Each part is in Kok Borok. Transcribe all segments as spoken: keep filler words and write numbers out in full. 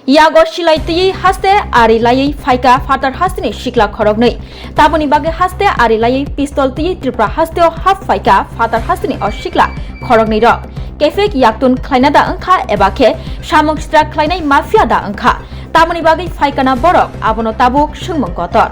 Yago silai twiwi haste ari laiwi phaikha phatar hasteni sikla khoroknwi. Taboni bagwi haste ari laiwi pistol twiwi Tripura hasteo hap phaikha phatar hasteni o sikla khoroknwi rok. Kefek yaktun khlaina da wngkha eba khe samung sitra khlainai mafia da wngkha? Taboni bagwi phaikana borok abono tabuk swngmung kotor.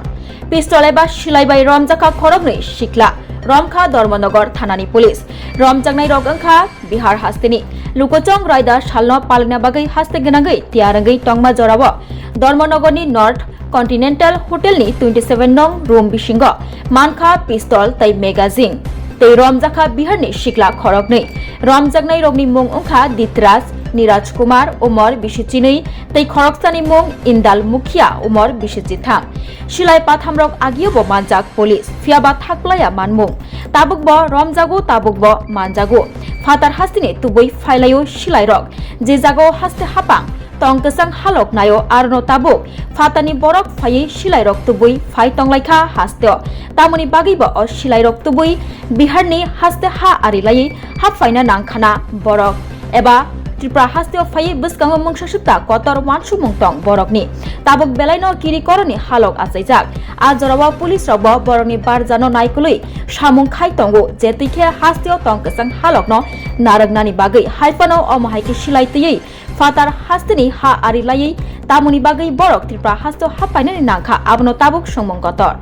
Pistol eba silai bai romjakha khoroknwi sikla, romkha Dharmanagar thanani police. Romjaknai rok wngkha Bihar hasteni. Lukuchong raida salno palina bagwi haste gwnangwi tiyar wngwi tongma jorao Dharmanagarni North Continental Hotelni twenty seven nong room bisingo mankha pistol tei magazine. Tei romjakha Biharni sikla khoroknwi. Romjaknai rokni mung wngkha Ditraj, Niraj Kumar, umor bisi chinwi, tei khoroksani mung Indal Mukhia, umor bisi chitham. Silai pathamrok agiobo manjak police, phiyaba thakplaya manmung. Tabukbo romjago, tabukbo manjago. Phatar hasteni tubui phailaio silairok. Je jagao haste hapang, tong kwchang halok naio, arono tabuk phatarni borok phaiwi silairok tubui phai tonglaikha hasteo. Tamoni bagwibo o silairok tubui Biharni haste ha ari laiwi hap phaina nangkhana borok. Eba Tripura hasteo phaiwi bwskango mungsa sutta kotor wansukmung tong borokni. Tabuk belaino kiri koroni halok achaijak. A jorao police rokbo borokni barjano naikolwi samung khai tongo, je twi khe hasteo tong kwchang halokno narwknani bagwi. Haiphano omo hai khe silai twiwi phatar hasteni ha ari laiwi tamoni bagwi borok Tripura hasteo hap phainani nangkha, abono tabuk swngmung kotor.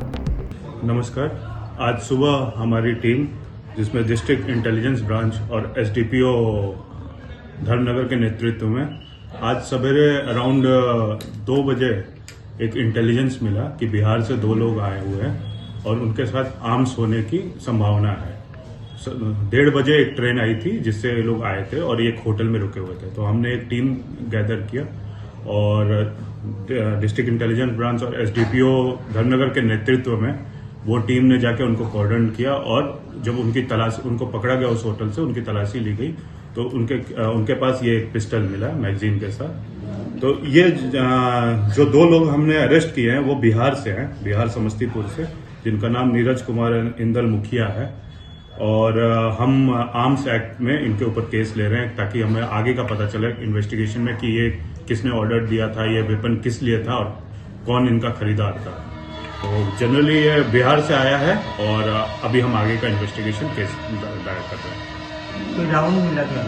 नमस्कार। आज सुबह हमारी टीम, जिसमें district intelligence branch और एसडीपीओ धर्मनगर के नेतृत्व में, आज सवेरे अराउंड दो बजे एक इंटेलिजेंस मिला कि बिहार से दो लोग आए हुए हैं और उनके साथ आर्म्स होने की संभावना है। स-, डेढ़ बजे एक ट्रेन आई थी, जिससे ये लोग आए थे और ये एक होटल में रुके हुए थे। तो हमने एक टीम गैदर किया और डि-, डिस्ट्रिक्ट इंटेलिजेंस ब्रांच और एसडीपीओ धर्मनगर के नेतृत्व में वो टीम ने जाके उनको कॉर्डन किया और जब उनकी तलाश, उनको पकड़ा गया उस होटल से, उनकी तलाशी ली गई, तो उनके, अ, उनके पास ये एक पिस्टल मिला मैगजीन के साथ। तो ये ज-, अ, जो दो लोग हमने अरेस्ट किए हैं, वो बिहार से हैं, बिहार समस्तीपुर से, जिनका नाम नीरज कुमार इंदल मुखिया है। और, अ, हम आर्म्स एक्ट में इनके ऊपर केस ले रहे हैं, ताकि हमें आगे का पता चले इन्वेस्टिगेशन में कि ये किसने ऑर्डर दिया था, ये वेपन किस लिए था और कौन इनका खरीदार था। तो जनरली ये बिहार से आया है और, अ, अभी हम आगे का इन्वेस्टिगेशन केस दा-, दायर कर रहे हैं। कोई राउंड मिला क्या?